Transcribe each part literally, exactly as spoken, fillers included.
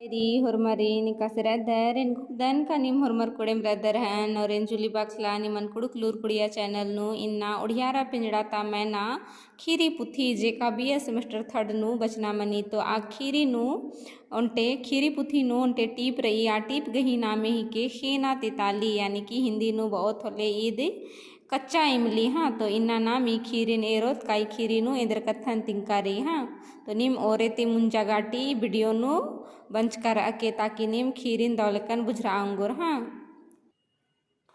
री होरमारिन एकासे रअदर, एन घुकदन का नीम होरमर कोड़ेम रअदर हन, और एन जूली बाखला निमन कुँड़ुख़ लूर कुड़िया channel नू इन्ना उड़ियारा पिंजड़ा ता मैना खीरी पुथी जेका B A semester third नू बचना मनी। तो आ खीरी नू ओन्टे, खीरी पुथी नू ओन्टे टीप रई, आ टीप गही नामे हिके ख़ेना तेताली, यानी कि हिंदी नू बओत होले ईद कच्चा इमली, हाँ। तो इन्ना नाम ई खीरिन एरोत का ई खीरी नू एन्देर कत्थन तिंका रई, हाँ। तो नीम ओरे ती मुंजा गाटी video नू बंचका रअके ताकि नीम खीरिन दव लेकन बुझरआ ओंगोर, हाँ।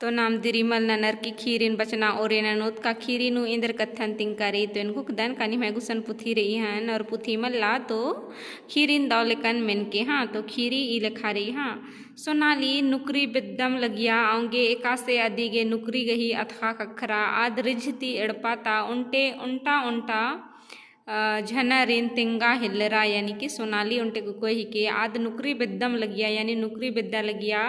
तो नाम दिरिमल ननर की खीरिन बचना ओरे ननोत का खीरी नू एन्देर कत्थन तिंका रई। तो एन घुकदन का निम्है गुसन पुथी रई हन और पुथी मल्ला तो खीरिन दव लेकन मेनके, हाँ। तो खीरी ई लेखा रई, हाँ। सोनाली नुकरी बेद्दम लगिया, औंगे एकासे अदिगे नुकरी गही अतख़ा ख़क्खरा। आद रिझ ती एड़पा ता ओन्टे ओन्टा ओन्टा, अ, झनरिन तेंगा हेलरा, यानी कि सोनाली ओन्टे गुकोय हिके, आद नुकरी बेद्दम लगिया, यानी नुकरी बेद्दा लगिया,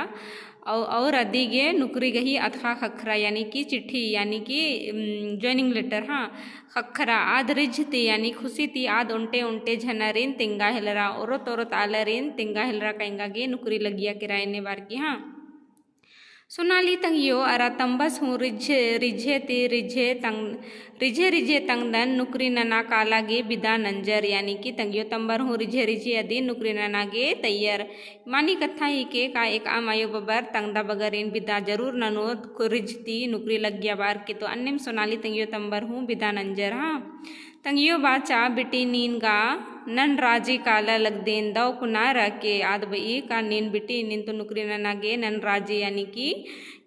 औ-, और अदिगे नुकरी गही अतख़ा ख़क्खरा, यानी कि चिट्ठी, यानी कि, उम, joining letter, हाँ। ख़क्खरा, आद रिझ ती यानी खुशी ती आद ओन्टे ओन्टे झनरिन तेंगा हेलरा, ओरोत ओरोत आलरिन तेंगा हेलरा का एंगा गे नुकरी लगिया केरा एन्ने बारकी, हाँ। सोनाली तंग्यो अरा तम्बस हूँ रिझे, रिझे ती रिझे तंग, रिझे रिझे तंगदन नुकरी नना काला गे बिदा नंजर, यानी कि तंग्यो तम्बर हूँ रिझे रिझे अदिन नुकरी नना गे तैयर। मानी कत्था हिके का एकअम अयो बबर तंगदा बगरिन बिदा जरूर ननोत, रिझ ती नुकरी लग्गिया बारकी। तो अन्नेम सोनाली तंग्यो तम्बर हूँ बिदा नंजर, हाँ। तंग्यो बाचा बिटी नीन गा नन राजी काला लगदेन दव कुना रअके। आद बई का नीन बिटी नीन तो नुकरी नना गे नन राजी यानी कि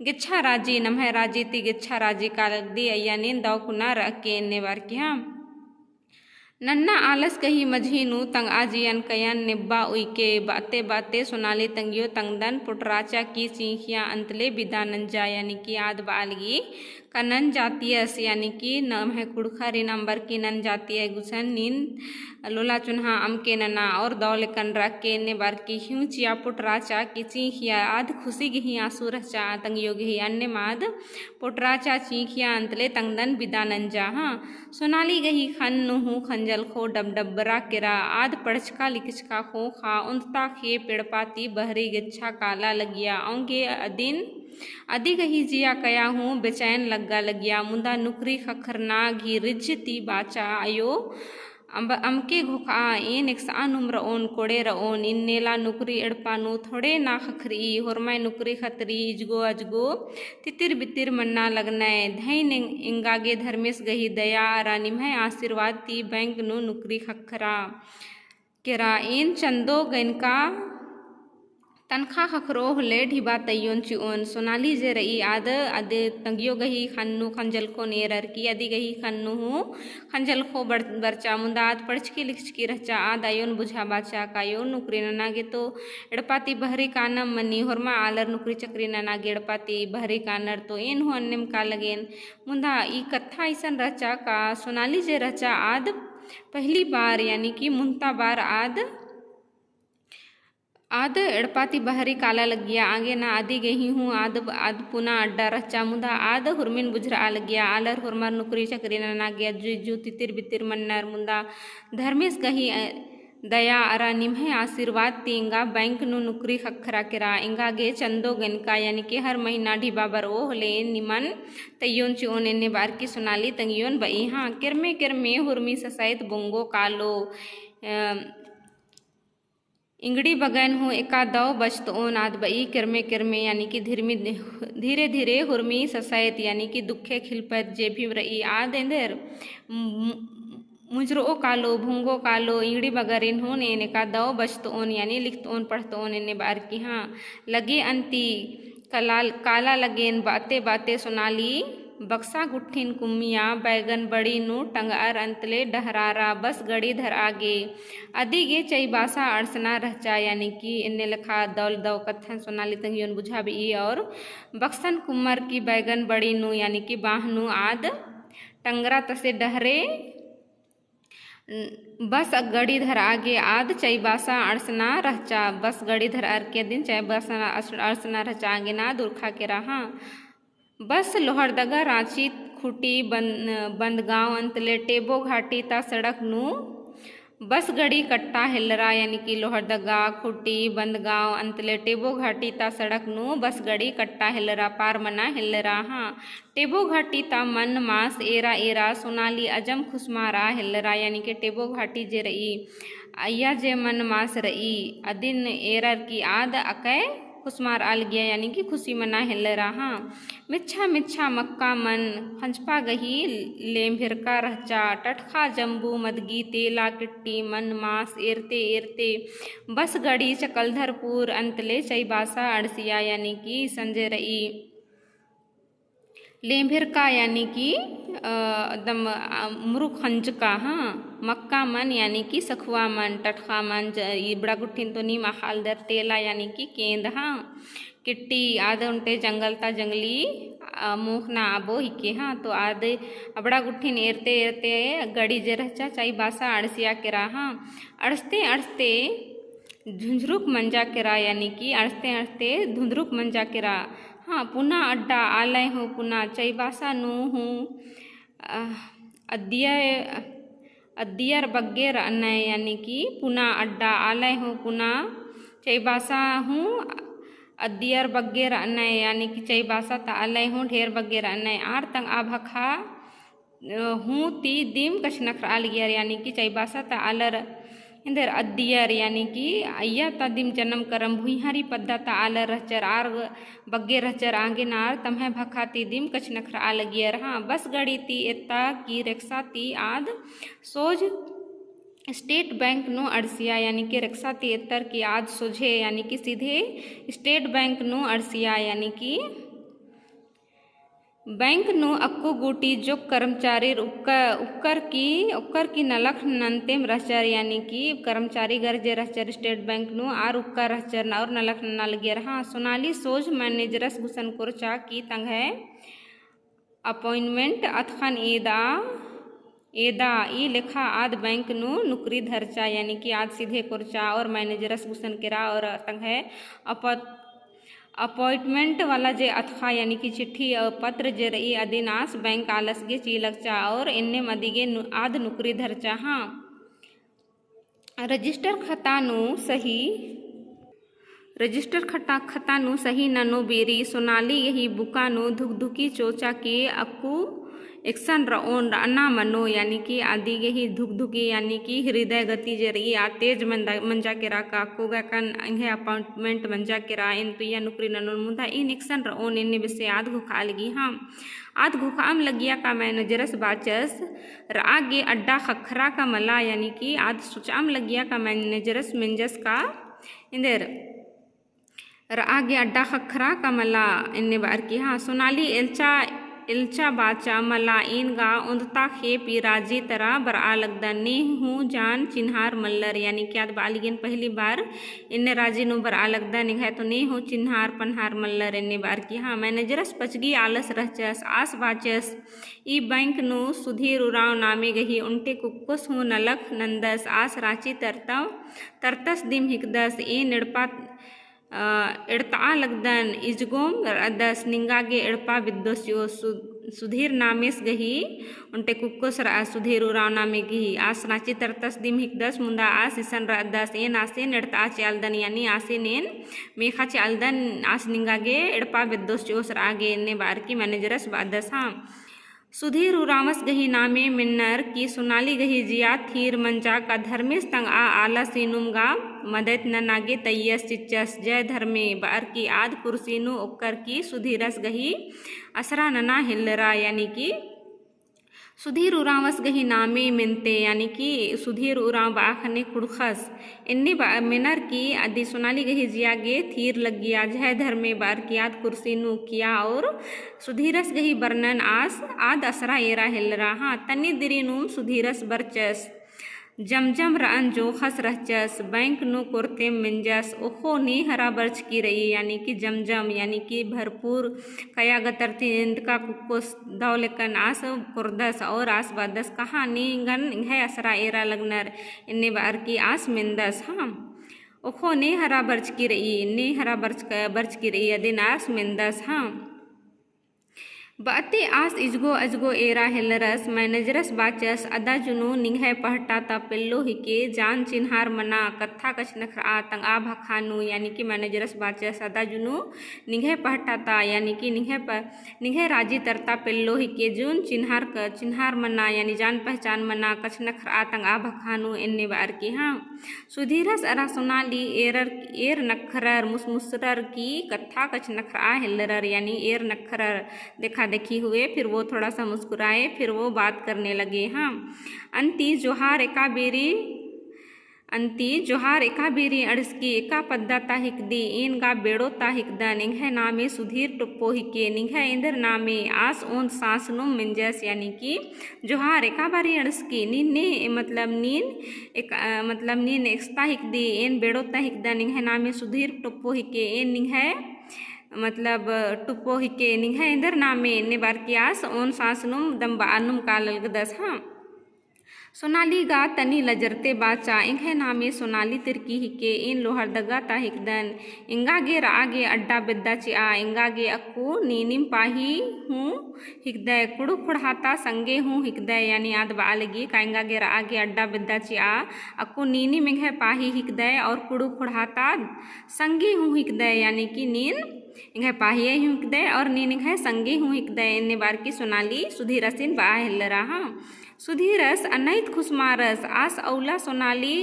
गेच्छा राजी, नम्है राजी ती गेच्छा राजी काला लगदी अइया नीन दव कुना रअके एन्ने बारकी, हाँ। नन्ना आलस गही मझी नू तंगआ जियन कयन नेब्बा उइके, बाते बाते सोनाली तंग्यो तंगदन पोटराचा की चींखिया अंतले बिदा नंजा, यानी कि आद बआ लगी का नन जातियस, यानी कि नम्है कुँड़ुख़रिन अम्बर की नन जातिय गुसन नीन लोला चुन्हा अमके नना और दव लेकन रअके एन्ने बारकी। हूँ चिआ पोटराचा की चींखिया आद खुशी गही आँसू रहचा तंग्यो गही, अन्नेम आद पोटराचा चींखिया अंतले तंगदन बिदा नंजा, हाँ। सोनाली गही ख़न्न हूँ ख़ंजलख़ो डबडबरा केरा। आद पढ़चका लिखचका ख़ोख़ा ओन्दता ख़ेप एड़पा ती बहरी गेच्छा काला लगिया। औंगे अदिन अदी गही जिया कया हूँ बेचैन लग्गा लगिया। मुदा नुकरी ख़क्खरना गही रिझ ती बाचा अयो अम्ब-, अमके घोखआ, एन एकसआ नुम रओन, कोड़े रओन, इन्नेला नुकरी एड़पा नू थोड़े ना ख़क्खरई, होरमय नुकरी ख़तरी इजगो अजगो तितिर बितिर मन्ना लगनय। धइन एंग-, एंगा गे धर्मेस गही दया अरा निम्है आशीर्वाद ती बैंक नू नुकरी ख़क्खरा केरा। एन चंदो गइनका तनखा ख़क्खरो होले ढिबा तइयोन चिओन। सोनाली जे रई आद, आद तंग्यो गही ख़न्न नू ख़ंजलख़ोन एरर की अदी गही ख़न्न नू हूँ ख़ंजलख़ो बर-, बरचा। मुदा आद पढ़चकी लिखचकी रहचा, आद अयोन बुझा बाचा का अयो नुकरी नना गे तो एड़पा ती बहरी कानम मनी, होरमा आलर नुकरी चकरी नना गे एड़पा ती बहरी कानर। तो एन हूँ अन्नेम का लगेन। मुदा ई कत्था अइसन रहचा का सोनाली जे रहचा आद पहली बार यानी कि मुन्ता बार आद आद एड़पा ती बहरी काला लग्गिया। आगे ना अदी गही हूँ आद, आद पुना अड्डा रहचा। मुदा आद हुरमिन बुझरआ लग्गिया। आलर होरमर नुकरी चकरी नना गे अज्जु इज्जु तितिर बितिर मन्नर। मुदा धर्मेस गही, अ, दया अरा निम्है आशीर्वाद ती एंगा बैंक नू नुकरी ख़क्खरा केरा। एंगा गे चंदो गइनका यानी कि हर महीना ढिबा बरओ होले निमन तइयोन चिओन एन्ने बारकी सोनाली तंग्योन बई। हाँ, केरमे केरमे हुरमी ससैत बोंगो कालो, अ, इंगड़ी बगैन हूँ एका दव बचतओन। आद बई केरमे केरमे यानी कि धीरे धीरे हुरमी ससैत यानी कि दुखे खिलपैत जे भी रई आद एन्देर मु-, मुजरओ कालो, भुंगो कालो, इंगड़ी बगरिन हूँ एन एका दव बचतओन यानी लिखतओन पढ़तओन एन्ने बारकी। हाँ, लगे अन्ती कला, काला लगेन बाते बाते सोनाली बक्सा गुट्ठिन कुम्मिया बैगन बड़ी नू टंगअर अंतले डहरारा बस गड़ी धरआ गे। अदी गे चइबासा अंड़सना रहचा, यानी कि एन्ने लेखा दव ले दव कत्थन सोनाली तंग्योन बुझाबई और बक्सन कुम्मर की बैगन बड़ी नू, यानी कि बाँह नू आद टंगरा तसे डहरे बस गड़ी धरआ गे आद चइबासा अंड़सना रहचा। बस गड़ी धरअर की अदिन चइबासा अंड़सना रहचा आगे ना दुरखा केरा। हाँ, बस लोहरदगा राँची खुटी बन-, बंदगांव अंतले टेबो घाटी ता सड़क नू बस गड़ी कट्टा हेल्लरा, यानी कि लोहरदगा, खूंटी, बंदगांव, अंतले टेबो घाटी ता सड़क नू बस गड़ी कट्टा हेल्लरा, पार मना हेल्लरा। हाँ, टेबो घाटी ता मन मास एरा एरा सोनाली अजम खुसमारा हेल्लरा, यानी कि टेबो घाटी जे रई, अइया जे मन मास रई, अदिन एरर की आद अकय खुसमारआ लगिया, यानी कि खुसी मना हेल्लरा। हाँ, मिच्छा मिच्छा मक्का मन, खंजपा गही लेम्भिरका रहचा, टटखा जम्बू मदगी तेला किट्टी मन मास एरते एरते बस गड़ी चकलधरपुर अंतले चईबासा अंड़सिया, यानी कि संजे रई। लेम्भिरका यानी कि, अ, एकदम, अ, मुरुख खंजका, हाँ, मक्का मन यानी कि सखुआ मन, टटखा मन, ज-, इबड़ा गुट्ठिन तो नीम अख़ालदर, तेला यानी कि केंद, हाँ, किट्टी, आद ओन्टे जंगल ता जंगली, अ, मोख़ना आबो हिके, हाँ, तो आद अबड़ा गुट्ठिन एरते एरते गड़ी जे रहचा चईबासा अंड़सिया केरा, हाँ, अंड़सते अंड़सते झुंझुरुक मंजा केरा, यानी कि अंड़सते अंड़सते धुंधुरुक मंजा केरा। हाँ, पुना अड्डा आलय हूँ पुना चईबासा नू हूँ, अ, अदियर, अदियर बग्गे रअनय, यानी कि पुना अड्डा आलय हूँ पुना चईबासा हूँ अदियर बग्गे रअनय, यानी कि चईबासा ता आलय हूँ ढेर बग्गे रअनय। आर तंगआ भखा हूँ ती दिम कछनखरआ लगियर, यानी कि चईबासा ता आलर एन्देर अदियर, यानी कि अइया ता दिम जनम करम भुइँहरी पद्दा ता आलर रहचर, आर बग्गे रहचर आंगे नार तम्है भखा ती दिम कछनखरआ लगियर। हाँ, बस गड़ी ती एत्ता की रेक्सा ती आद सोझ स्टेट बैंक नू अंड़सिया, यानी कि रेक्सा ती एत्तर की आद सोझे, यानी कि सीधे स्टेट बैंक नू अंड़सिया, यानी कि बैंक नू अक्कु गूटी जोक कर्मचारीर उक्क-, उक्कर की, उक्कर की नलख नन्तेम रहचर, यानी कि कर्मचारी गर जे रहचर स्टेट बैंक नू आर उक्कर रहचर न-, और नलख नना लगियर। हाँ, सोनाली सोझ मैनेजरस गुसन कोरचा की तंग्है अपॉइंटमेंट अतख़न एदा, एदा, ई लेखा आद बैंक नू नुकरी धरचा, यानी कि आद सीधे कोरचा और मैनेजरस गुसन केरा और तंग्है अपॉ-, अपॉइंटमेंट वाला जे अतख़ा, यानी कि चिट्ठी और पत्र जे रई, अदिन आस बैंक आलस गे चिअलगचा और एन्नेम अदिगे नु-, आद नुकरी धरचा। हाँ, रजिस्टर खता नू सही, रजिस्टर खता, खता नू सही ननो बेरी सोनाली गही बुका नू धुकधुकी चोचा के अक्कु एकसन रओन रअना मनो, यानी कि अदी गही धुकधुकी, यानी कि हृदय गति जे रई, आ तेज मंदा-, मंजा केरा का अक्कु गा कन एंग्है अपॉइंटमेंट मंजा केरा, एन तुइया नुकरी ननोन मुदा एन एकसन रओन एन्ने बेसे आद घोखआ लगी। हाँ, आद घोखअम लगिया का मैनेजरस बाचस, रआ गे अड्डा ख़क्खरा का मला, यानी कि आद सोचअम लगिया का मैनेजरस मेंजस का एन्देर रआ गे अड्डा ख़क्खरा का मला एन्ने बअर की। हाँ, सोनाली एल्चा, एल्चा बाचा मला, एन गा ओन्दता खेप ई राजी तरा बरआ लगदन, ने हूँ जान चिन्हार मल्लर, यानी कि आद बआ लगियन पहली बार एन्ने राजी नू बरआ लगदन, एंग्है तो ने हूँ चिन्हार पन्हार मल्लर एन्ने बअर की। हाँ, मैनेजरस पचगी आलस रहचस, आस बाचस, ई बैंक नू सुधीर उराँव नामे गही ओन्टे कुक्कोस हूँ नलख नन्दस, आस राँची तरतव, तरतस दिम हिकदस, एन एड़पा, अ, एड़तआ लगदन, इजगोम रअदस, निंगा गे एड़पा बेद्दोस चिओस। सु-, सुधीर नामेस गही ओन्टे कुक्कोस रअस, सुधीर उराँव नामे गही, आस राँची तरतस दिम हिकदस, मुदा आस इसन रअदस, एन आसेन एड़तआ चिआलदन, यानी आसेन एन मेखा चिआलदन, आस निंगा गे एड़पा बेद्दोस चिओस रआ गे एन्ने बअर की मैनेजरस बअदस। हाँ, सुधीर उराँवस गही नामे मेन्नर की सोनाली गही जिया थीर मंजा का धर्मेस तंगआ आलस इनुम गा मदत नना गे तइयस चिच्चस, जय धर्मे बअर की आद कुर्सी नू ओक्कर की सुधीरस गही असरा नना हेल्लरा, यानी कि सुधीर उराँवस गही नामे मेन्ते, यानी कि सुधीर उराँव बआ ख़ने कुँड़ुख़स, एन्ने बआ मेनर की अदी सोनाली गही जिया गे थीर लग्गिया, जय धर्मे बअर की आद कुर्सी नू उक्किया और सुधीरस गही बरनन आस आद असरा एरा हेल्लरा। हाँ, तनी दिरी नुम सुधीरस बरचस। जमजम रअन जोख़स रहचस, बैंक नू कोरतेम मेंजस, ओखो ने हरा बरचकी रई, यानी कि जमजम, यानी कि भरपूर कया गतर ती एन्दका कुक्कोस दव लेकन आस कोरदस और आस बअदस कहाँ ने एंगन एंग्है असरा एरा लगनर एन्ने बअर की आस मेन्दस। हाँ, ओखो ने हरा बरचकी रई, ने हरा बरचक-, बरचकी रई अदिन आस मेन्दस। हाँ, बअते आस इजगो अजगो एरा हेल्लरस, managerस बाचस, अदा जुनू निंग्है पहटा ता पेल्लो हिके, जान चिन्हार मना, कत्था कछनखरआ तंगआ भखा नू, यानी कि managerस बाचस, अदा जुनू निंग्है पहटा ता, यानी कि निंग्है प-, निंग्है राजी तरता पेल्लो हिके, जुन चिन्हार क-, चिन्हार मना, यानी जान पहचान मना, कछनखरआ तंगआ भखा नू, एन्ने बअर की हाँ। सुधीरस अरा सोनाली एरर, एर नखरर, मुसमुसरर की कत्था कछनखरआ हेल्लरर, यानी एर नखरर। देखा देखी हुए, फिर वो थोड़ा सा मुस्कुराए, फिर वो बात करने लगे। हाँ, अन्ती जोहार एका बीरी, अन्ती जोहार एका बीरी अंड़सकी, एका पद्दा ता हिकदी, एन गा बेड़ो ता हिकदन, एंग्है नामे सुधीर टोप्पो हिके, निंग्है एन्देर नामे, आस ओन्द साँसनुम मेंजस, यानी कि जोहार एका बारी अंड़सकी, नीन ने, मतलब नीन एक, अ, मतलब नीन एकस्ता हिकदी, एन बेड़ो ता हिकदन, निंग्है नामे सुधीर टोप्पो हिके, एन निंग्है, मतलब टोप्पो हिके, निंग्है एन्देर नामे, एन्ने बअर की आस ओन्द साँसनुम दम बअनुम कालगदस। हाँ। सोनाली गा तनी लजरते बाचा, एंग्है नामे सोनाली तिर्की हिके, एन लोहरदगा ता हिकदन, एंगा गे रआ गे अड्डा बेद्दा चिआ, एंगा गे अक्कु नीनिम पाही हूँ हिकदय, कुँड़ुख़ ख़ोंड़हा ता संगे हूँ हिकदय, यानी आद बआ लगी का एंगा गे रआ गे अड्डा बेद्दा चिआ, अक्कु नीनिम एंग्है पाही हिकदय और कुँड़ुख़ ख़ोंड़हा ता संगे हूँ हिकदय, यानी कि नीन एंग्है पाहिये हूँ हिकदय और नीन एंग्है संगे हूँ हिकदय, एन्ने बअर की सोनाली सुधीरसिन बआ हेल्लरा। हाँ। सुधीरस अनैत खुसमारस, आस अउला सोनाली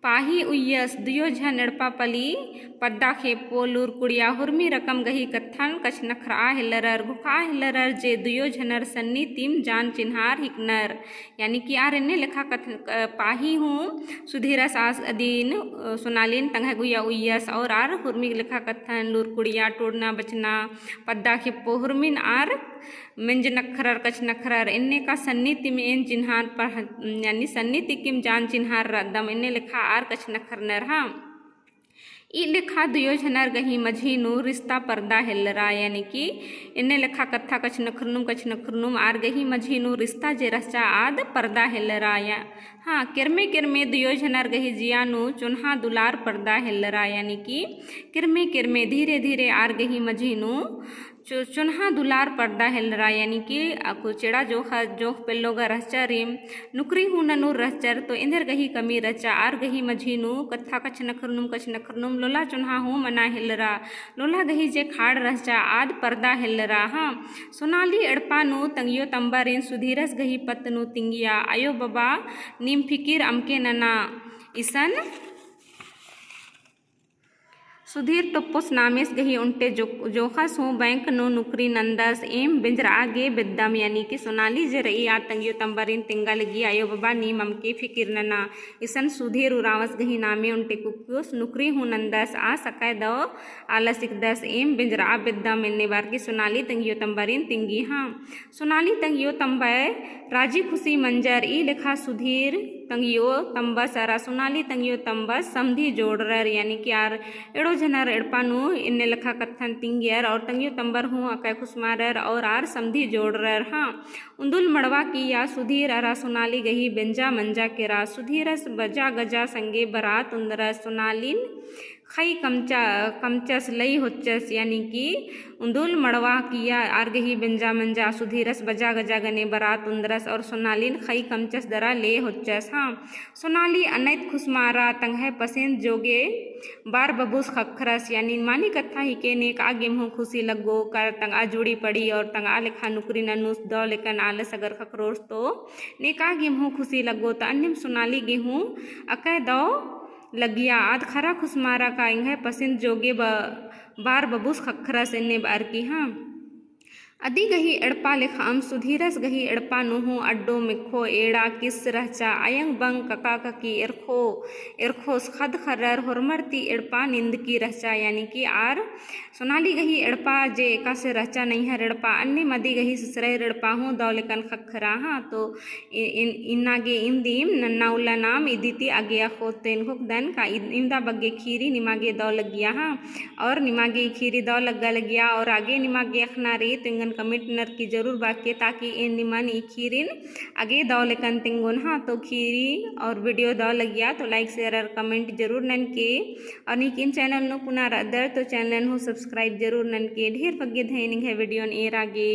पाही उइयस, दुयो झन एड़पा पली पद्दा खेप्पो लूर कुड़िया हुरमी रकम गही कत्थन कछनखरआ हेल्लरर, घोखआ हेल्लरर जे दुयो झनर सन्नी तिम जान चिन्हार हिकनर। यानी कि आर एन्ने लेखा कत्थ-, अ, पाही हूँ सुधीरस आस अदिन, अ, सोनालिन तंग्है गुइया उइयस और आर हुरमी लेखा कत्थन लूर कुड़िया टोड़ना बचना पद्दा खेप्पो हुरमिन आर मेंज नखरर कछनखरर, एन्ने का सन्नी तिम एन चिन्हार पर, यानी सन्नी तिकिम जान चिन्हार रअदम, एन्ने लेखा आर कछनखरनर। हाँ। ई लेखा दुयो झनर गही मझी नू रिश्ता परदा हेल्लरा, यानी कि एन्ने लेखा कत्था कछनखरनुम, कछनखरनुम आर गही मझी नू रिश्ता जे रहचा आद परदा हेल्लरा। या, हाँ, केरमे केरमे दुयो झनर गही जिया नू चोन्हा दुलार परदा हेल्लरा, यानी कि केरमे केरमे धीरे धीरे आर गही मझी नू चो-, चोन्हा दुलार परदा हेल्लरा, यानी कि अक्कु चेड़ा जोखा, जोख पेल्लो गा रहचरिम, नुकरी हूँ ननुर रहचर, तो एन्देर गही कमी रहचा, आर गही मझी नू कत्था कछनखरनुम, कछनखरनुम लोला चोन्हा हूँ मना हेल्लरा, लोला गही जे खाड़ रहचा, आद परदा हेल्लरा। हाँ, सोनाली एड़पा नू तंग्यो तम्बरिन सुधीरस गही पत्त नू तिंगिया, अयो बबा नीम फिकिर अमके नना, इसन सुधीर टोप्पोस नामेस गही ओन्टे जो-, जोखस हूँ बैंक नू नुकरी नन्दस, एम बेंजरआ गे बेद्दम, यानी कि सोनाली जे रई आ तंग्यो तम्बरिन तिंगा लगी, अयो बबा नीम अमके फिकिर नना, इसन सुधीर उराँवस गही नामे ओन्टे कुक्कोस नुकरी हूँ नन्दस, आस अकय दव आलस हिकदस, एम बेंजरआ बेद्दम, एन्ने बअर की सोनाली तंग्यो तम्बरिन तिंगी। हाँ। सोनाली तंग्यो तम्बय राजी खुशी मंजर, ई लेखा सुधीर तंग्यो तम्बस अरा सोनाली तंग्यो तम्बस समधी जोड़रर, यानी कि आर एड़ो झनर एड़पा नू एन्ने लेखा कत्थन तिंगियर और तंग्यो तम्बर हूँ अकय खुसमारर और आर समधी जोड़रर। हाँ, उन्दुल मड़वा किया सुधीर अरा सोनाली गही बेंजा मंजा केरा, सुधीरस बजा गजा संगे बरात उन्दरस, सोनालिन खई कमचा-, कमचस लई होचस, यानी कि उन्दुल मड़वा किया आर गही बेंजा मंजा सुधीरस बजा गजा गने बरात उन्दरस और सोनालिन खई कमचस दरा ले होचस। हाँ, सोनाली अनैत खुसमारा तंग्है पसिंद जोगे बार बबुस खखरस, यानी मानी कत्था हिके नेकआ गे एम्हू खुशी लग्गो कर तंगआ जुड़ी पड़ी और तंगआ लेखा नुकरी ननुस दव लेकन आलस अगर खखरोस तो नेकआ गे एम्हू खुशी लग्गो त अन्नेम सोनाली गे हूँ अकय दव लगिया आद खरा खुसमारा का एंग्है पसिंद जोगे ब-, बार बबुस खखरस एन्ने बअर की। हाँ। अदी गही एड़पा लेखअम सुधीरस गही एड़पा नू हूँ अड्डो मेक्खो एड़ा किस रहचा अयंग बंग कका ककी एरखो, एरखोस खद खर्रर होरमर ती एड़पा निंदकी रहचा, यानी कि आर सोनाली गही एड़पा जे एकासे रहचा नैहर एड़पा, अन्नेम अदी गही ससुरैर एड़पा हूँ दव लेकन खखरा। हाँ, तो इ-, इन-, इन्ना गे इम दिम नन्ना उल्ला नाम इदी ती अगे अख़ोत। तो एन घोखदन का इद-, इमदा बग्गे खीरी निमा गे दव लग्गिया। हाँ, और निमा गे ई खीरी दव लग्गा लग्गिया और आगे निमा गे अख़ना रई तो एंगन comment ननर की जरूर बाके, ताकि एन निमन ई खीरिन आगे दव लेकन तिंगोन। हाँ, तो खीरी और video दव लग्गिया तो like, share और comment जरूर ननके। और नीकिम channel नू पुना रअदर तो channel हूँ subscribe जरूर ननके। ढेर बग्गे धैन एंग्है video न एरा गे।